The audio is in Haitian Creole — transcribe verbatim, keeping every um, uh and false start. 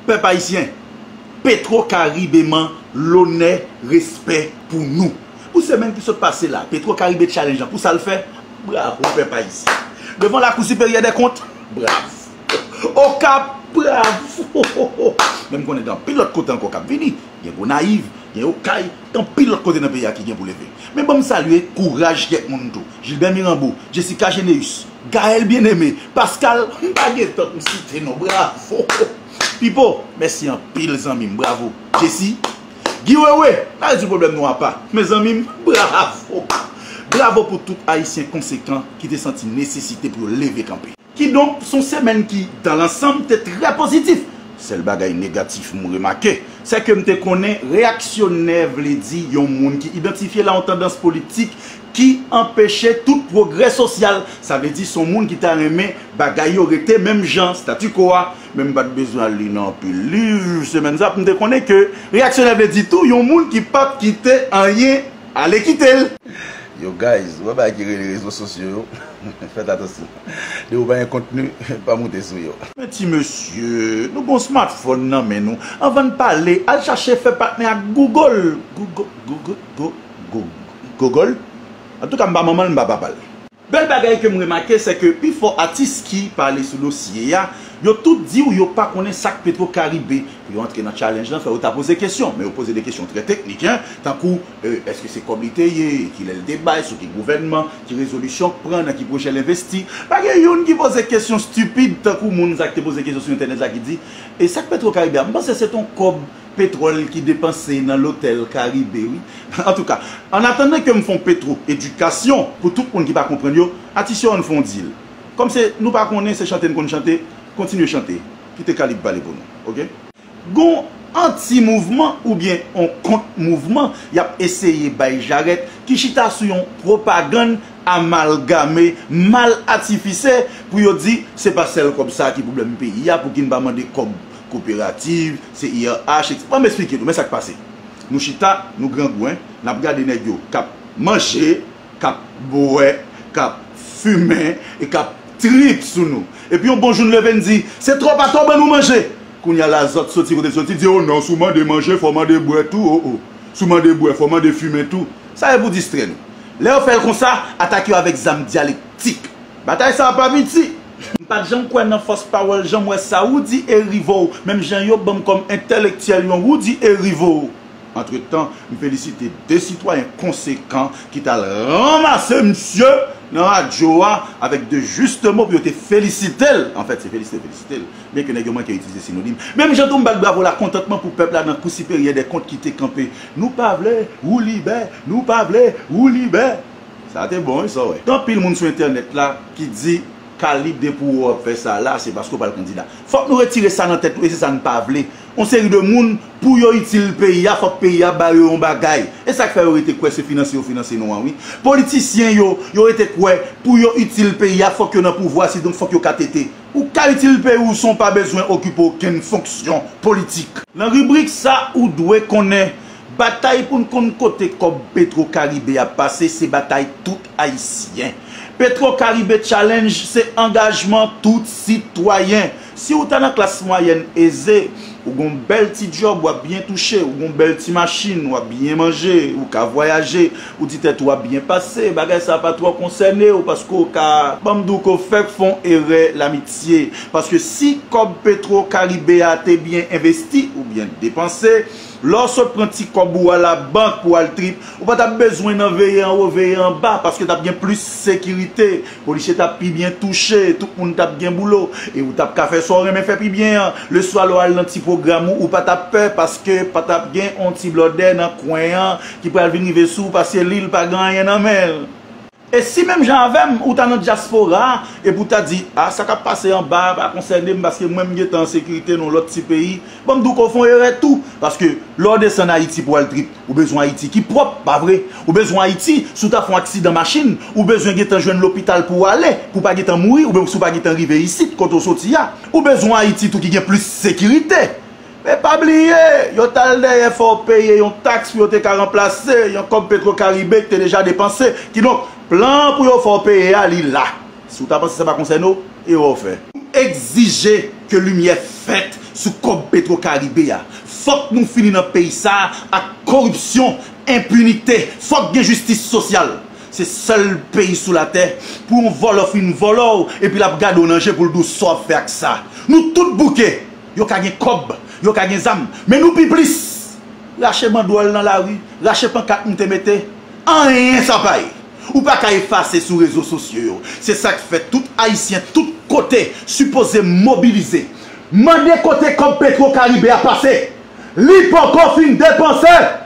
Pèp ayisyen, Petro Caribe man, lonè, respè pou nou. Pou semèn ki sot pase la, Petro Caribe Challenge lan, pou sa l fè, bravo pèp ayisyen. Devan Lakou Siperyè dè Kont, bravo. Okap, bravo. Men m konnen gen anpil lòt kote ankò k ap vini. Gen Gonayiv, gen Okay, gen anpil lòt kote nan peyi a ki gen pou leve. Men ban m salye kouraj kèk moun tou. Gilbert Mirambeau, Jessica Généus, Gaël Bien-Aimé, Pascal, m pa gen tan pou m site non, bravo. Pipo, mèsi anpil zanmi m, bravo. Jessy, Guy Wewe, pa rezoud pwoblèm nou apa. Men zanmi m, bravo. Bravo pou tout Ayisyen konsekan ki te santi nesesite pou yo leve kanpe. Kidonk, se yon semèn ki, dans l'ensemble, te trè pozitif. Sèl bagay negatif m remake, se ke m te konnen reyaksyonè vle di yon moun ki idantifye l a yon tandans politik ki anpeche tout pwogrè sosyal. Sa vle di se yon moun ki ta renmen bagay yo rete menm jan, statu quo a. Men m pa t bezwen al li nan anpil liv semèn sa pou m te konnen ke reyaksyonè vle di tou yon moun ki p ap kite anyen ale kite l. Yo guys, wè bagay ki rele rezo sosyo yo. Fèt atansyon. Depi w pa gen kontni, pa moute sou yo. Men ti mesye, nou gon smartphone nan men nou. Anvan n pale, al chache fè patnè ak Google. Google, Google, Google, Google. Antouka, m pa manman l, m pa papa l. Bèl bagay ke m remake, se ke pifò atis ki pale sou dosye a, yo tout di w yo pa konnen sa k Petro Caribe. Pou yo antre nan challenge lan, fò yo ta poze kesyon. Men yo poze de kesyon trè teknik, en, tankou, e, èske se kòb li te ye, kilè l te bay, sou ki gouvènman, ki rezolisyon k pran, nan ki pwojè l envesti. Pa gen youn ki poze kesyon stipid, tankou moun sa k te poze kesyon sou entènèt la ki di, e sa k Petro Caribe a, m panse se t on kòb petwòl ki depanse nan lotèl Karibe, wi. Antouka, an atandan ke m fè on petwo edikasyon pou tout moun ki pa konprann yo, atis yo ann fè on deal. Kòm se nou pa konnen, se chante n konn chante, kontinye chante. Kite Kalib pale pou nou, oke? Gon anti-mouvman oubyen on kont-mouvman y ap eseye bay jarèt ki chita sou yon pwopagann amalgame, mal atifise pou yo di se pa sèl kòb sa ki pwoblèm peyi a, pouki n pa mande kòb koperativ, C I R H, etsetera. Ban m esplike nou, men sa k pase. Nou chita, nou grangou, en, n ap gade nèg yo k ap manje, k ap bwè, k ap fimen e k ap trip sou nou. Epi yon bon jou n leve n di, se twòp atò ban nou manje. Kounye a la zòt soti kote l soti, di, o non, si w mande manje, fò w mande bwè tou, o, o. Si w mande bwè, fò w mande fimen tou. Sa e pou distrè nou. Lè yo fè l konsa, atake yo avèk zam dyalektik. Batay sa a pa piti. M pa t janm kwè nan fòs pawòl jan m wè sa Roody e Rivo, menm jan yo ban m kòm entèlektyèl yon Roody e Rivo. Antretan, m felisite de sitwayen konsekan ki t al ranmase misye nan radyo a avèk de juste mots pou yo te felisite l. Anfèt, se felisite, felisite l. Byenke nèg yo manke itilize sinonim. Menm jan tou m bat bravo lakontantman pou pèp la nan Kou Siperyè dè Kont ki te kanpe. Nou pa vle Woulibè, nou pa vle Woulibè. Sa te bon, wi, sa w wè. Gen anpil moun sou entènèt la ki di Kalib depi w wè w ap fè sa la, se paske w pral kandida. Fòk nou retire sa nan tèt nou, e se sa n pa vle. On seri de moun, pou yo itil peyi a, fòk peyi a ba yo yon bagay. E sa k fè yo rete kwè se finanse yo finanse nou an, wi. Politisyen yo, yo rete kwè, pou yo itil peyi a, fòk yo nan pouvwa, sidonk fòk yo ka tete. Ou ka itil peyi w san w pa bezwen okipe okenn fonksyon politik. Nan ribrik sa ou dwe konnen, batay pou n konn kote kòb Petro Caribe ap pase, se batay tout Ayisyen. Petro Caribe Challenge se angajman tout sitwayen. Si w ta nan klas mwayèn eze, ou gon bèl ti djòb, w ap byen touche, ou gon bèl ti machin, w ap byen manje, ou ka vwayaje, ou di tèt ou w ap byen pase, bagay sa pa twò konsène w, paske w ka, ban m di w ke w fèk fè on erè lamitye. Paske si kòb Petro Caribe a te byen envesti oubyen depanse, lè w sot pran ti kòb ou a labank pou w al trip, ou pa t ap bezwen nan veye anwo, veye anba, paske t ap gen plis sekirite. Polisye t ap pi byen touche, tout moun t ap gen boulo, e ou t ap ka fè sa w renmen fè pi byen an. Leswa lè w al nan ti pwogram ou, ou pa t ap pè, paske pa t ap gen on ti blòdè nan kwen an ki pral vin rive sou ou, paske li, l pa gen anyen nan men l. E si menm jan avè m, ou ta nan dyaspora a, epi w ta di, a, sa k ap pase anba a pa konsène m, paske mwen m gentan an sekirite nan yon lòt ti peyi, ban m di w ke w fè on erè tou, paske lè w desann Ayiti pou w al trip, ou bezwen Ayiti ki pwòp, pa vre? Ou bezwen Ayiti, si w ta fè on aksidan machin, ou bezwen gentan jwenn lopital pou w ale, pou w pa gentan mouri, oubyen si w pa gentan rive isit, kote w soti a. Ou bezwen Ayiti tou ki gen plis sekirite. Men pa bliye, yo t al dèyè fè w peye yon taks pou yo te ka ranplase yon kòb Petro Caribe ki te deja depanse. Kidonk, plan pou yo fè w peye a, li la. Si w ta panse sa pa konsène w, erè w fè. Nou egzije ke limyè fèt sou kòb Petro Karibe a. Fòk nou fini nan peyi sa a ak koripsyon, enpinite. Fòk gen jistis sosyal. Se sèl peyi sou latè pou yon vòlò fin vòlò w epi l ap gade w nan je pou l di w sa w ap fè ak sa. Nou tout bouke. Yo ka gen kòb, yo ka gen zam, men nou pi plis. Rache bandwòl nan lari, rache pankat nou te mete. Anyen sa pa ye. Ou pa ka efase sou rezo sosyo yo. Se sa k fè tout Ayisyen, tout kote, sipoze mobilize. Mande kote kòb Petro Karibe a pase. Li poko fin depanse.